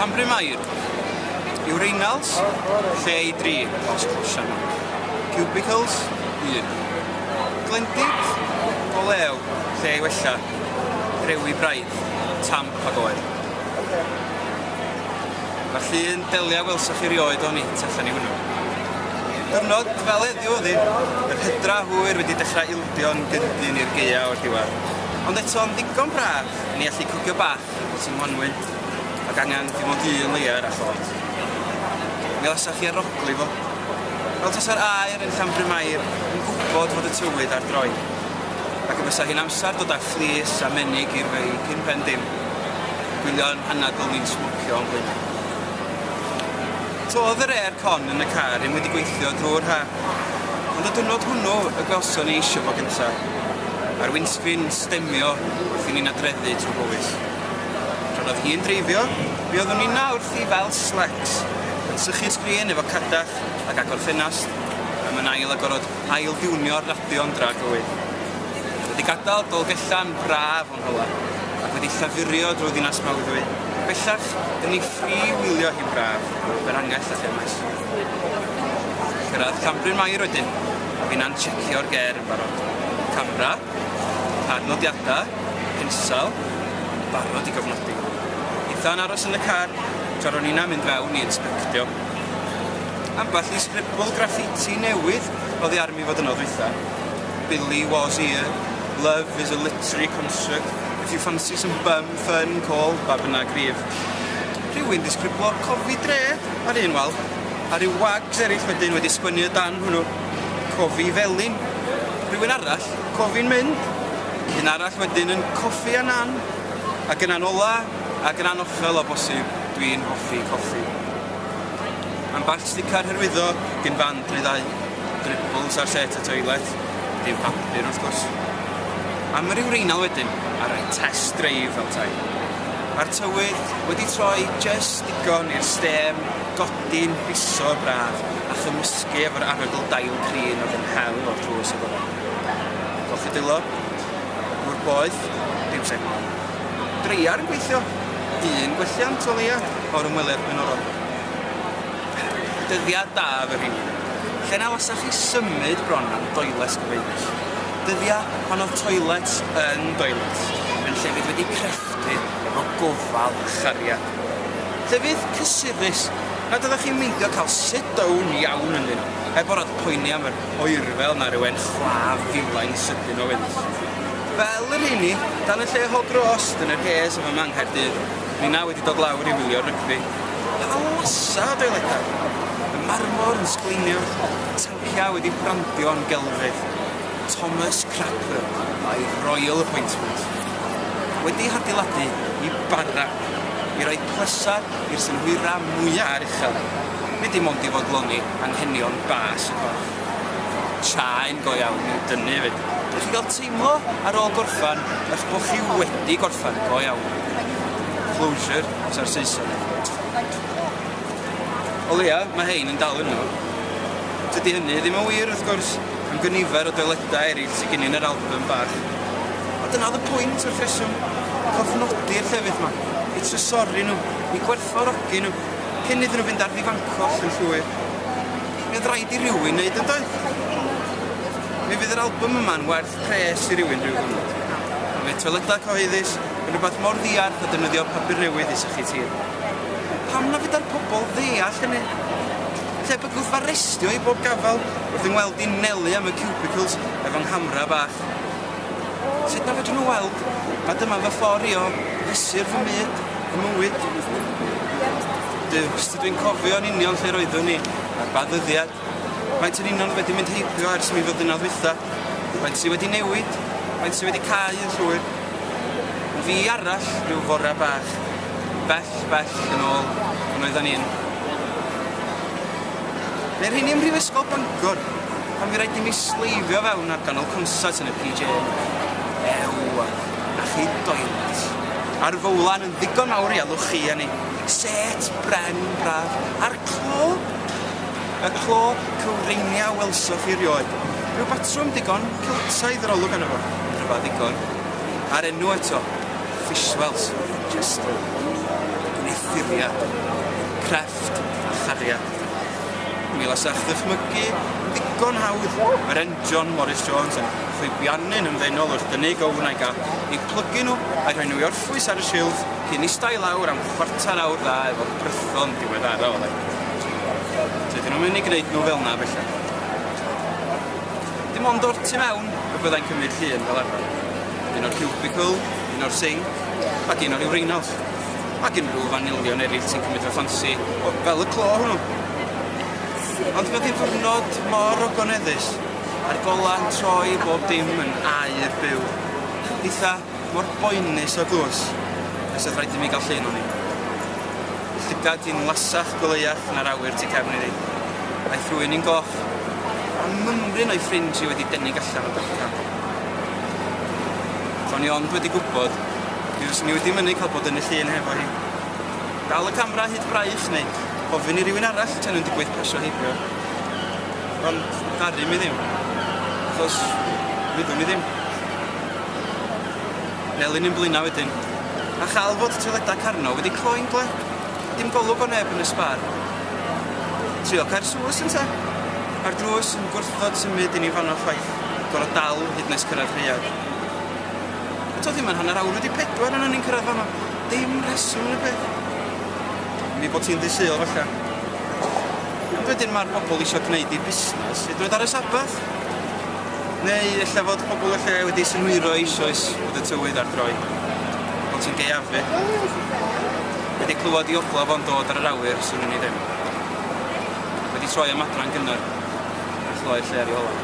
Llanbryn-mair, Urinals, lle i dri, os clywson nhw. Cubicles, un. Glendid, go lew, lle i wella. Rhewi braidd, tamp ag oer. Mae'r llun delia welsoch chi rioed o'n i tu allan i hwnnw. Diwrnod fel heddiw oedd hi, yr hydra hwyr wedi dechrau ildio'n gyndyn i'r gaea o'r diwedd. Ond eto'n ddigon braf i ni allu cwcio bach o ti'n wanwyn, ac angen dim ond un leiar a chot. Mi lasach chi arogli fo. Fel tasa'r aer yn Llanbryn-mair yn gwybod fod y tywydd ar droi. Ac y fysa hi'n amser dod â fflis a menig i'r fei cyn pen dim. Gwylio'n hanadl ni'n smocio o'n blaenau. To'dd yr air con yn y car ddim wedi gweithio drwy'r ha. Ond y diwrnod hwnnw y gwelson ni eisio fo gynta. A'r windscreen stemio wrth i ni nadreddu trwy Bowys. Tra'n oedd hi'n dreifio, mi oeddwn inna wrthi fel slecs, yn sychu sgrin efo cadach ac agor ffenast, a mae'n ail a gorod ail-diwnio'r radio'n dra gywir. Wedi gadael Dolgella'n braf o'n hola, ac wedi llafurio drwy ddinas Mawddwy, bellach dyn ni ffri wylio hi'n braf o Berangell a Chemaes. Cyrraedd Llanbryn-mair wedyn, a finna'n checio'r ger yn barod. Camera, pad nodiadau, pensel, barod i gofnodi. Hitha'n aros yn y car, tra ro'n inna'n mynd fewn i inspectio. Ambell i sgribl graffiti newydd oddi ar mi fod yno ddwytha. Billy was here, love is a literary construct, if you fancy some bum fun call, ba bynnag rif. Rhywun di sgriblo cofi dre ar un wal, a rhyw wags eraill wedyn wedi sgwennu o dan hwnnw. Cofi felyn. Rhywun arall, cofi'n mynd. Un arall wedyn yn coffi a nan. Ac yna'n ola, ac yn anochel o bosib, dwi'n hoffi coffi. Ambell sticar hyrwyddo gin fand neu ddau. Dribbles ar set y toilet. Dim papur wrth gwrs. Am yr urinal wedyn, a rhoi test drive fel tai. A'r tywydd wedi troi jyst digon i'r stêm godi'n biso braf a chymysgu efo'r arogl dail crin oedd yn hel o'r drws agored. Golchi dwylo, dŵr poeth, dim sebon. Dreiar yn gweithio. Un gwelliant o leia o'r ymweliad blaenorol. Dyddiad da fy rheini. Lle na lasach chi symud bron am doilets cyhoeddus. Dyddia pan oedd toilets yn doilets, yn llefydd wedi crefftu efo gofal a chariad. Llefydd cysurus nad oeddech chi'n meindio cael sit down iawn ynddyn nhw, heb orfod poeni am yr oerfel na ryw hen chwaf filain sydyn o wynt. Fel y rheini, dan y lle hog roast yn yr hes yn fama yng Nghaerdydd, ninna wedi dod lawr i wylio'r rygbi. Pa lasa o doiledau! Y marmor yn sgleinio, tanciau wedi brandio'n gelfydd. Thomas Crapper by royal appointment. Wedi hadeiladu i bara, i roi plesar i'r synhwyrau mwya aruchel, nid dim ond i fodloni anghenion bas y corff. Chaen go iawn i'w dynnu hefyd. Dych chi'n cael teimlo ar ôl gorffan eich bod chi wedi gorffan go iawn. Closure, fysa'r Saeson. O leia, mae hein yn dal yno. Dydy hynny ddim yn wir, wrth gwrs, am gynifer o doiledau eraill sydd gen i yn yr album bach. Ond dyna oedd y pwynt wrth reswm, cofnodi'r llefydd 'ma, eu trysori nhw, eu gwerthfawrogi nhw, cyn iddyn nhw fynd ar ddifancoll yn llwyr. Mi oedd rhaid i rywun wneud yn doedd? Mi fydd yr album yma'n werth pres i rywun rhyw ddiwrnod. Mi fydd toiledau cyhoeddus yn rhywbeth mor ddiarth â defnyddio papur newydd i sychu tir. Pam na fedar pobl ddeall hynny? Lle bygwth f'arestio i bob gafael wrth 'y ngweld i'n nelu am y cubicles efo 'nghamera bach? Sut na fedrwn nhw weld ma' dyma fy ffordd i o fesur fy myd, fy mywyd? Duw, sut dwi'n cofio yn union lle roeddwn i, ar ba ddyddiad? Faint yn union wedi mynd heibio ers i mi fod yna ddwytha? Faint sy wedi newid? Faint sy wedi cau yn llwyr? Yn fi arall, rhyw fora bach, bell, bell yn ôl pan oeddan ni'n... Neu'r rheini ym Mhrifysgol Bangor, pan fu raid i mi sleifio fewn ar ganol concert yn y PJ. Ew, a chi doilet. A'r fowlan yn ddigon mawr i alw chi a ni. Set bren braf, a'r clo! Y clo cywreinia welsoch chi rioed. Rhyw batrwm digon Celtaidd yr olwg arno fo, yn rhyfedd ddigon. A'r enw eto, Fishwells, Chester. strwythuriad, crefft a chariad. Mi lasach ddychmygu yn ddigon hawdd yr enjon Morris Jones yn chwibianu'n ymddenol wrth dynnu gown a'i gap, eu plygu nhw a'i rhoi nhw i orffwys ar y silff cyn ista i lawr am chwarter awr dda efo brython diweddara o lai. Dydyn nhw'n mynd i gwneud nhw fel 'na bellach. Dim ond o'r tu mewn y byddai'n cymryd llun fel arfer. Un o'r cubicle, un o'r sinc, ac un o'r urinals. Ac unrhyw fanylion eraill sy'n cymryd fy ffansi, fel y clo hwnnw. Ond mi oedd hi'n ddiwrnod mor ogoneddus, a'r gola'n troi bob dim yn aur byw. Eitha mor boenus o glws, nes oedd rhaid i mi gael llun ohoni. Llygad hi'n lasach goleuach na'r awyr tu cefn iddi. A'i thrwyn hi'n goch, a mymryn o'i ffrind hi wedi denig allan o dalcan. Ro'n i ond wedi gwybod, mi fyswn i wedi mynnu cael bod yn y llun hefo hi. Dal y camera hyd braich neu ofyn i rywun arall tan nhw'n digwydd pasio heibio. Ond ddaru mi ddim, achos wyddwn i ddim. Nelyn yn blina wedyn, a chael fod toiledau Carno wedi cloi'n glep, dim golwg o neb yn y sbar. Trio cau'r sws ynte? A'r drws yn gwrthod symud i ni fanno chwaith, gor'o' dal hyd nes cyrraedd rhaeadr. Ond to'dd ddim yn 4:30 pan o'n i'n cyrraedd fanno, dim rheswm yn y peth. Mi bod hi'n ddy' Sul falla. Ond wedyn ma'r bobl isio gwneud eu busnes hyd yn oed ar y Sabath. Neu ella fod pobl y lle wedi synhwyro eisoes bod y tywydd ar droi. Bod hi'n gaeafu. Wedi clywed i ogla fo'n dod ar yr awyr, swn i ddim. Wedi troi am adra'n gynnar, a chloi'r lle ar ei hola.